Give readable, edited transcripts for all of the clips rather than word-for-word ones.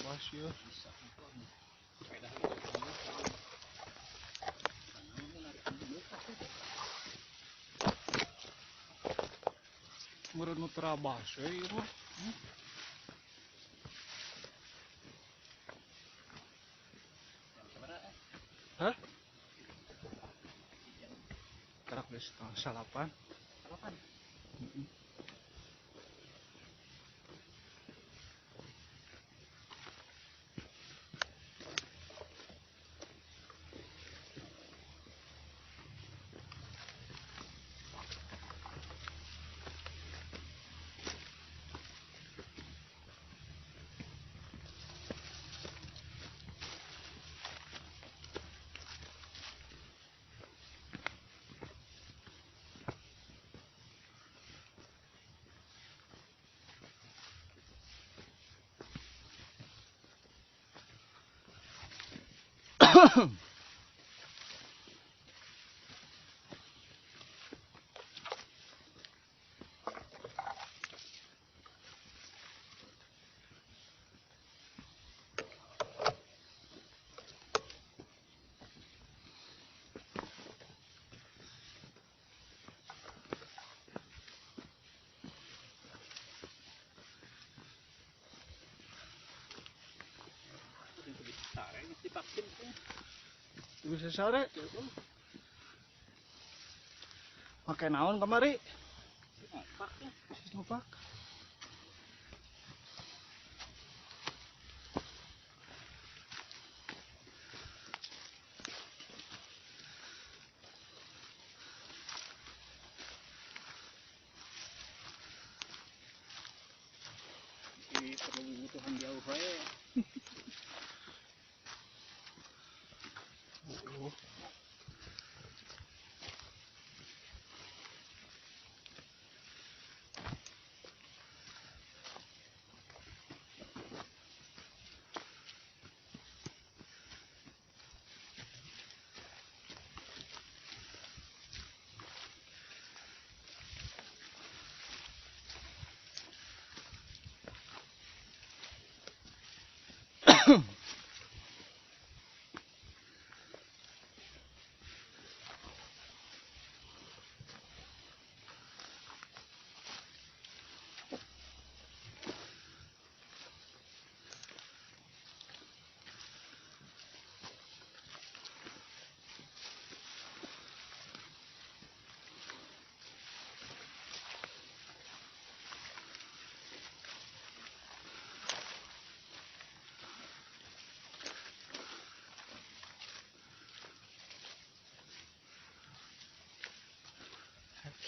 Bebas ya. Bisa. Meureun nu terabas we ieu mah. Hah? Karak geus 7:30. 8. Heeh. Divaksin tuh. Bisa sare. Make naon kamari? Sinovac ya. Sinovac. Ini perlu kebutuhan jauh wae.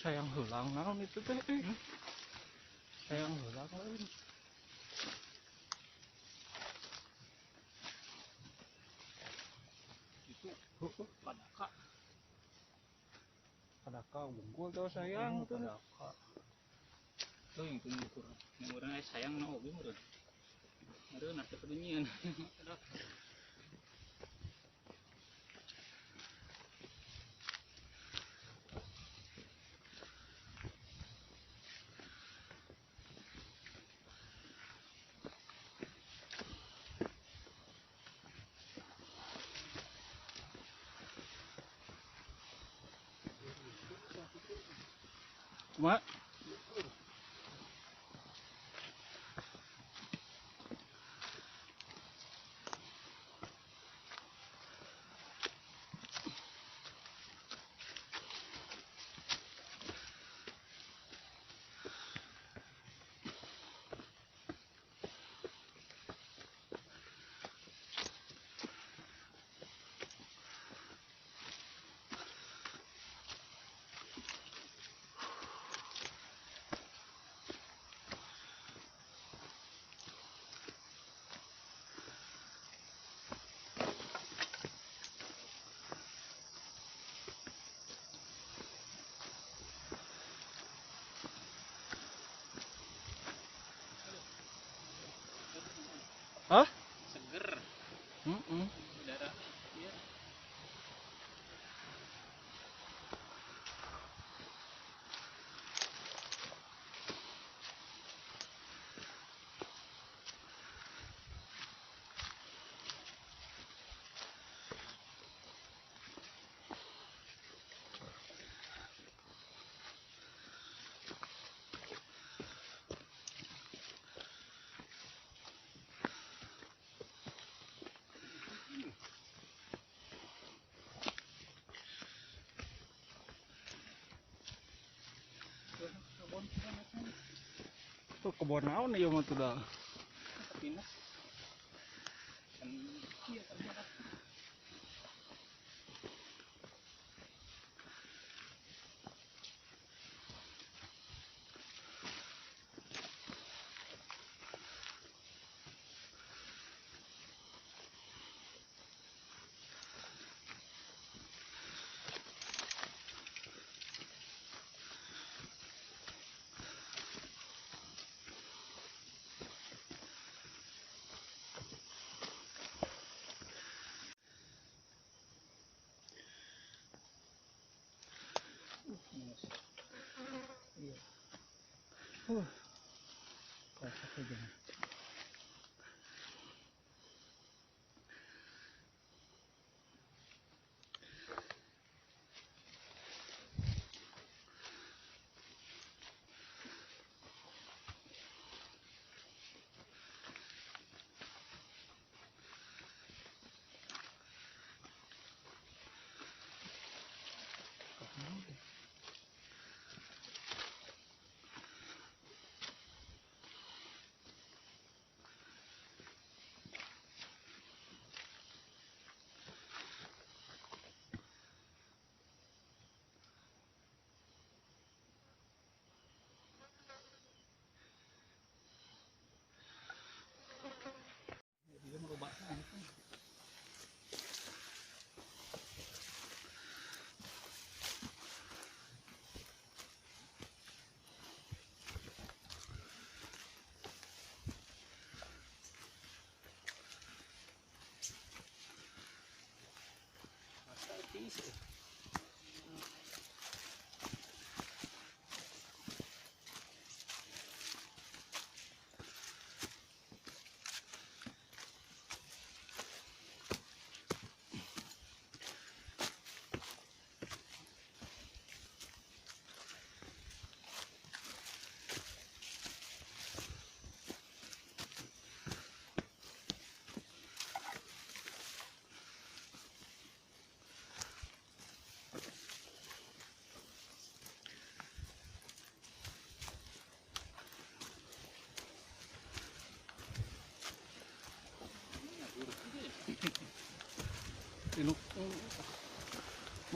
Sayang heulang naon itu teh? Sayang heulang lain. Itu padaka. Padaka unggul tuh sayang tuh. Padaka. Tuh yang kuno kurang. Yang urang sayang na oge meureun. Meureun asa kudu nyieun. Kumaha? Hah? Seger. Udara. Iya. Tuh kebon naon ieu mah tuh dah. Pinus. Kan iya ternyata. Iya. Kocak aja.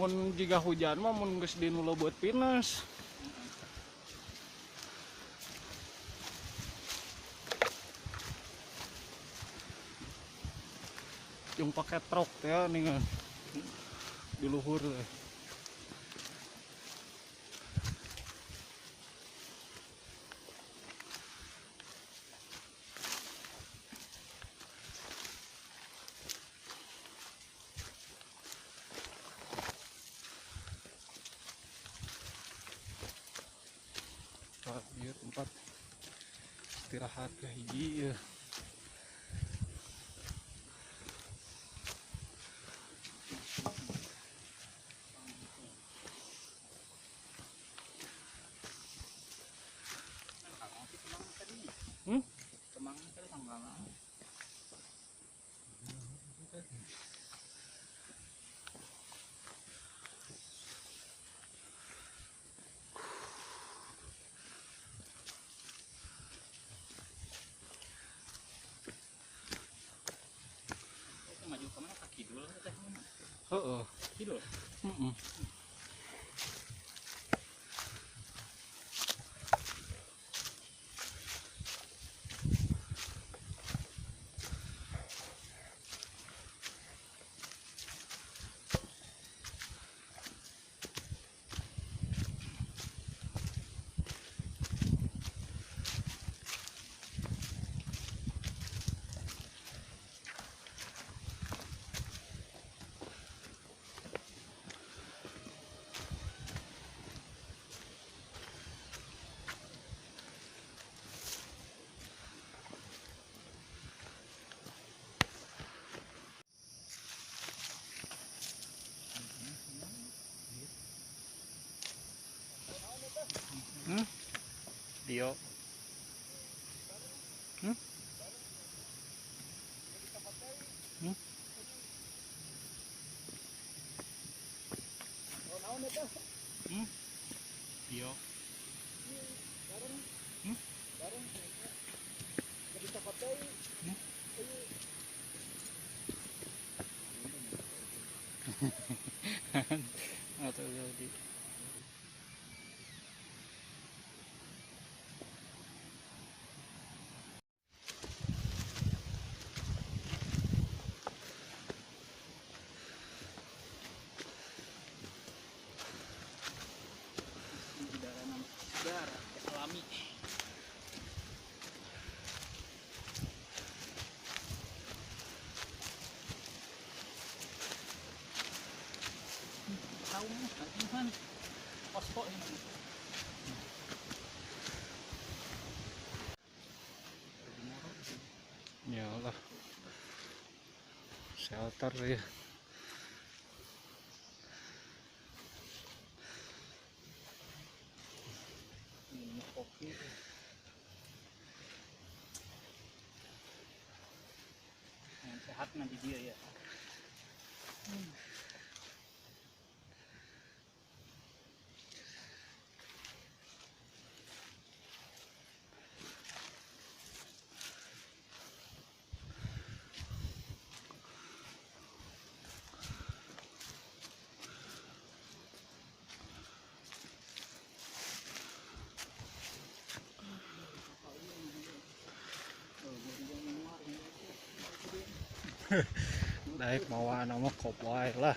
Mun jika hujan mah mun geus di nu leubeut pinus. Jeung pake truk teh ningan di luhur teh. Ieu tempat istirahat ke hiji ya. Kemang tadi tanggal. Maju ke mana? Ke kidul teh mana? Heeh. Kidul. Heeh. Dio. Hmm? Hmm? Hmm? Dio. Bareng. Jadi cokot deui. Atau jadi udara segar alami. Posko ini. Ya Allah. Shelter ya. Minum kopi. Yang sehat nanti dia ya. Daek mawa nama kop wae lah.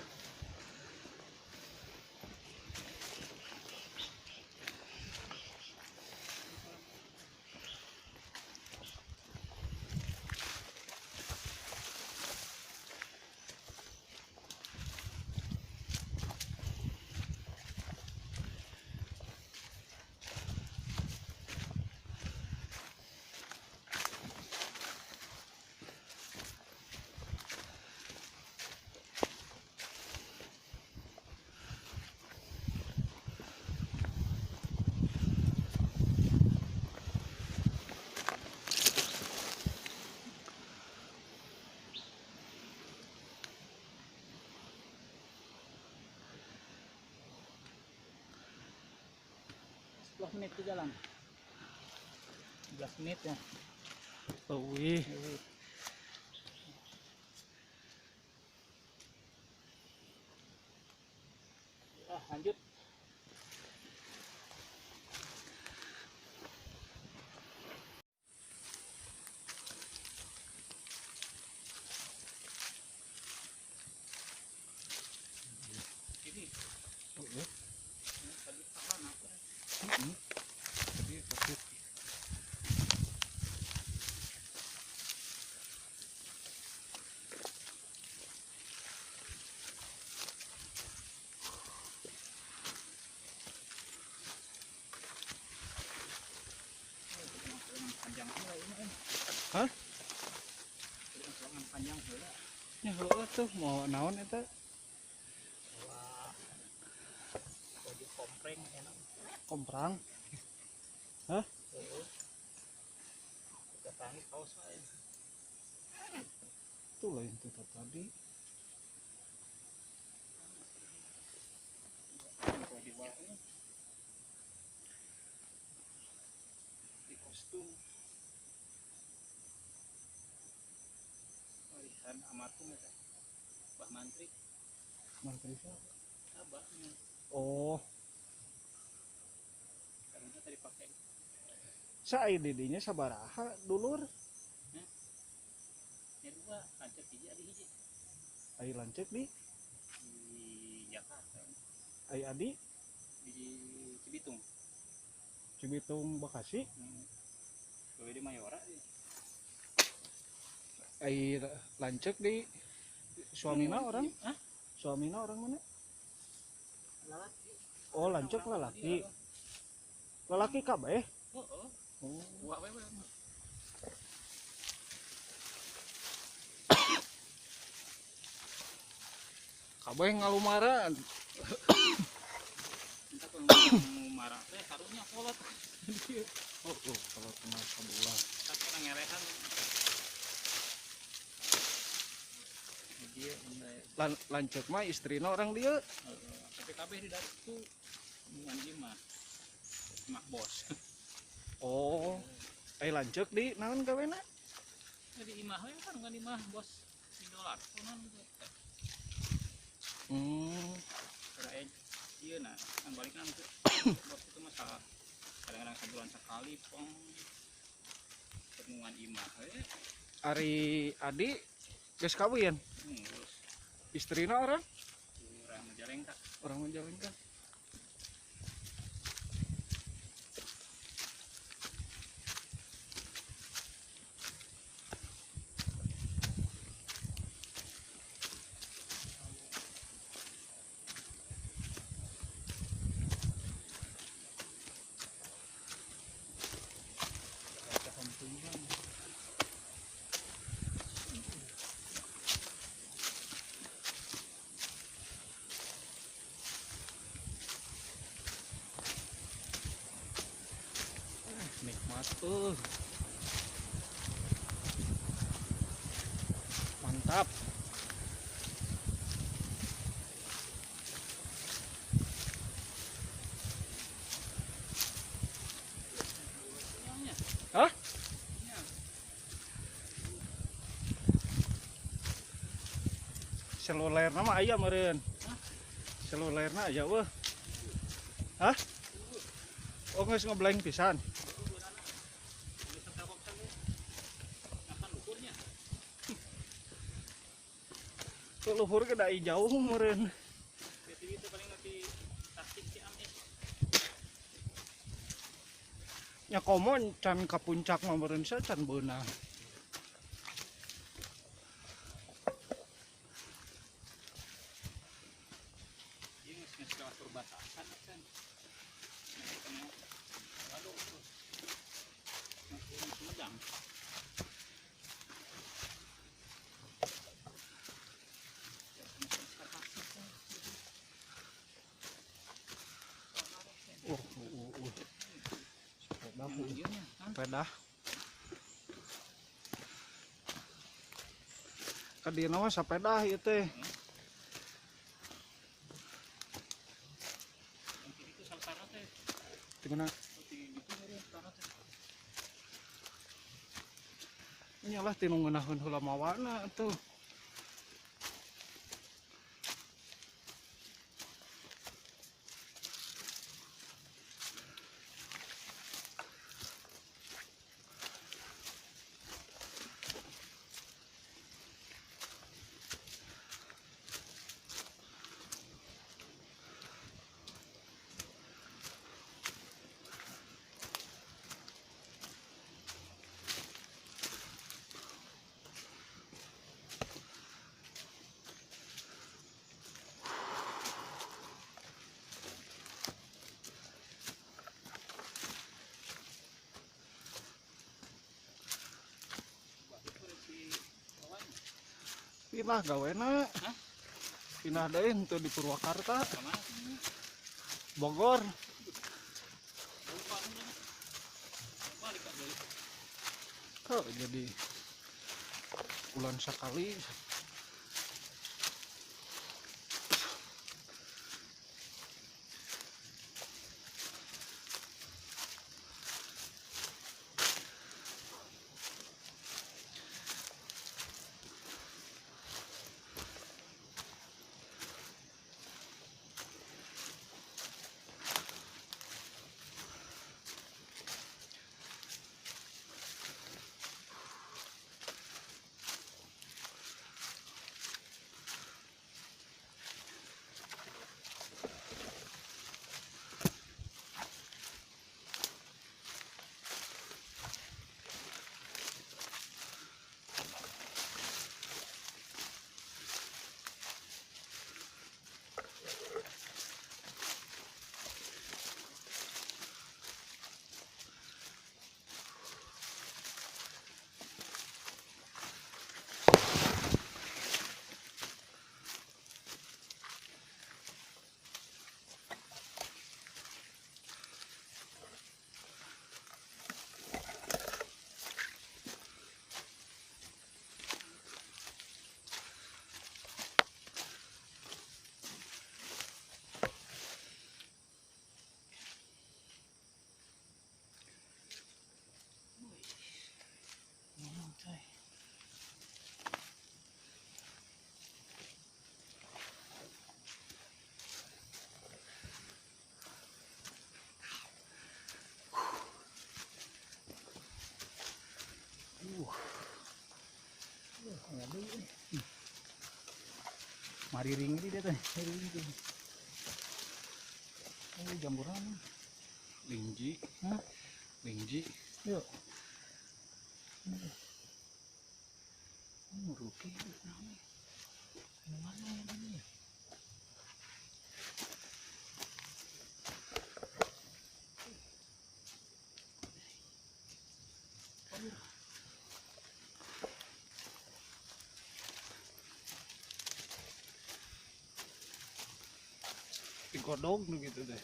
Menit di jalan, 11 menit ya. Oh wih. Ah, lanjut. Ini. Oh, ya. Tadi tahan apa? Jadi sakit. Panjang heula ini kan. Hah? Ruangan panjang heula. Ya heula tuh mau naon eta? Wah. Baju kompreng enak. Komprang. Hah? Heeh. Tangis kaos wae. Itu lain tuh tadi. Di kostum. Warisan almarhum ya. Bah Mantri. Mantri siapa? Abahnya. Oh. Karena tadi pakai. Sa didinya sabaraha dulur? Hah? Ya dua, lanceuk hiji adi hiji. Ai lanceuk di? Di Jakarta. Ai adi? Di Cibitung. Cibitung Bekasi? Gawe di Mayora di. Ai lanceuk di suamina orang? Hah? Suamina orang mana? Lalaki. Oh, lanceuk lalaki. Lalaki kabeh? Heeh. Oh. Wah, we. Kabeh ngalumaran. Entah kalau marah teh karunya kolot. Oh, oh, kalau kena sebelah. Tak kena ngerehan. Dia Lanceuk mah istrina orang dia. Tapi kabeh di datu mandi mah mak bos. Oh, ai lanceuk di naon gawena? Di imah we kan di imah bos dolar. Karena ieu na kan balikna teu bos itu mah kadang-kadang sebulan sekali pong temuan imah we. Ari Adi geus kawin? Geus. Istrina orang? Orang Majalengka. Orang Majalengka. Nikmat tuh, mantap. Hah? Selulerna mah aya meureun. Selulerna aya weuh. Hah? Oh, geus ngeblank pisan. Luhur ke dai jauh meureun. Itu paling nanti Tasik Ciamis. Nya komo can ka puncak mah meureun sia can beunang. Ieu geus geus lewat perbatasan can. Waduh. Sumedang. Sepeda. Kadina mah sepeda ieu teh. Di mana? Nyalah tinu ngeunaheun heula mawana atuh. Pindah gawena. Pindah deui henteu di Purwakarta. Bogor. Kok jadi bulan sekali. Mariring ini dia teh, mariring tuh. Oh, jamburan. Lingji. Hah? Lingji. Yuk. Oh, rugi. Mana ini? Digodong gitu deh.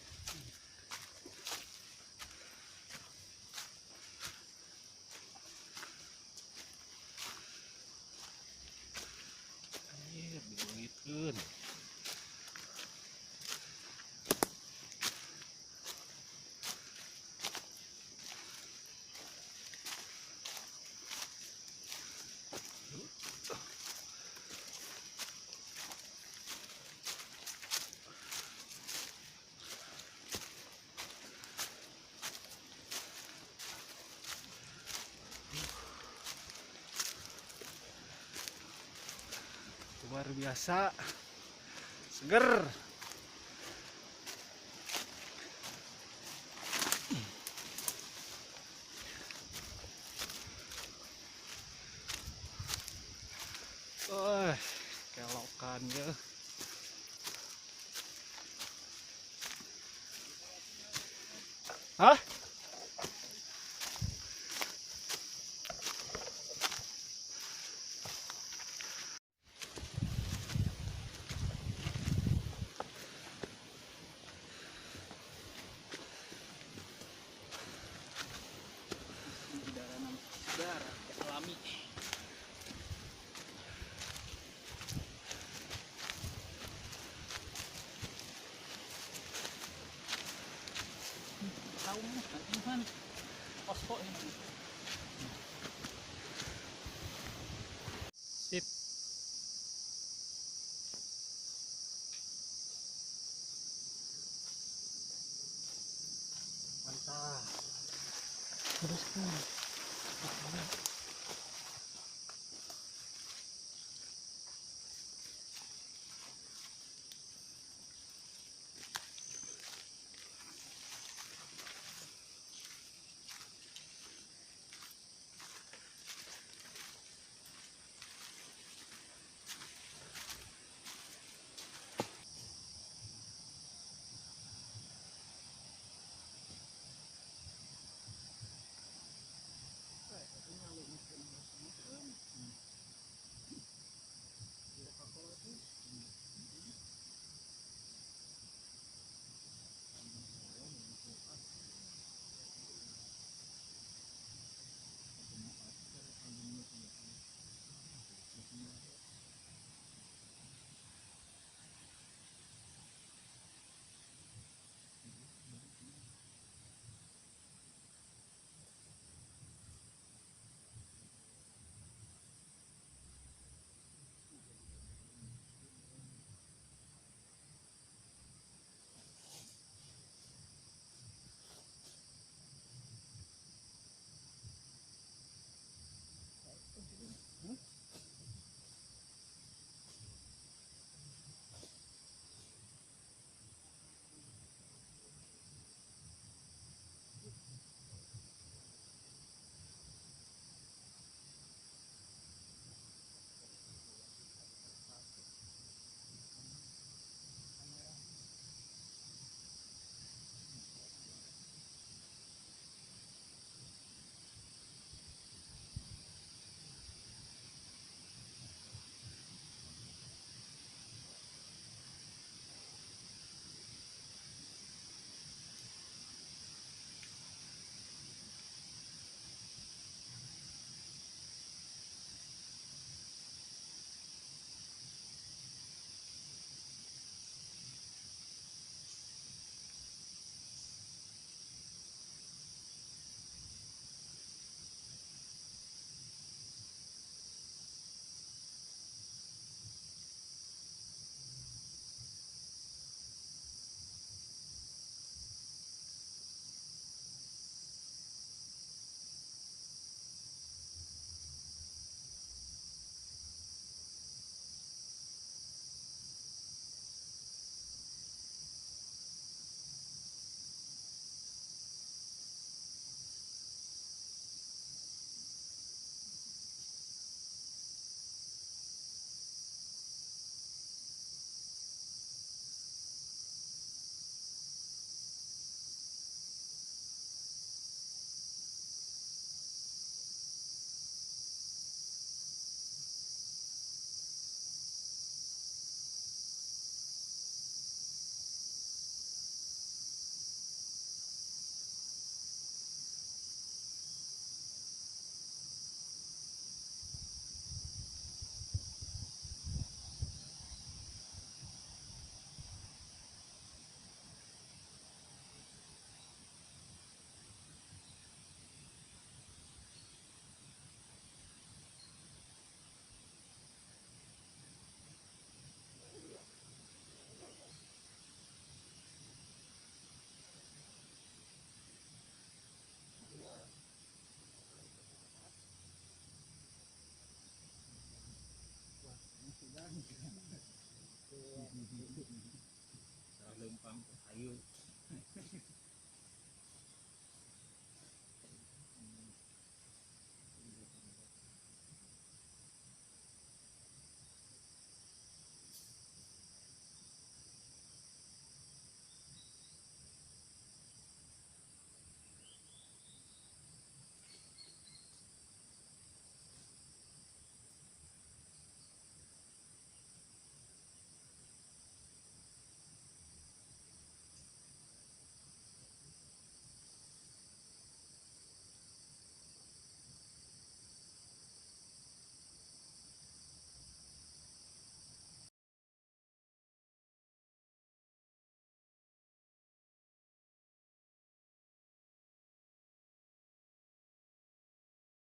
Anjir, dileungitkeun. Luar biasa seger. Oh, kelokan ya. Hah? Alami. Tahu mana? Posko ini. Sip. Mantap. Terus kan.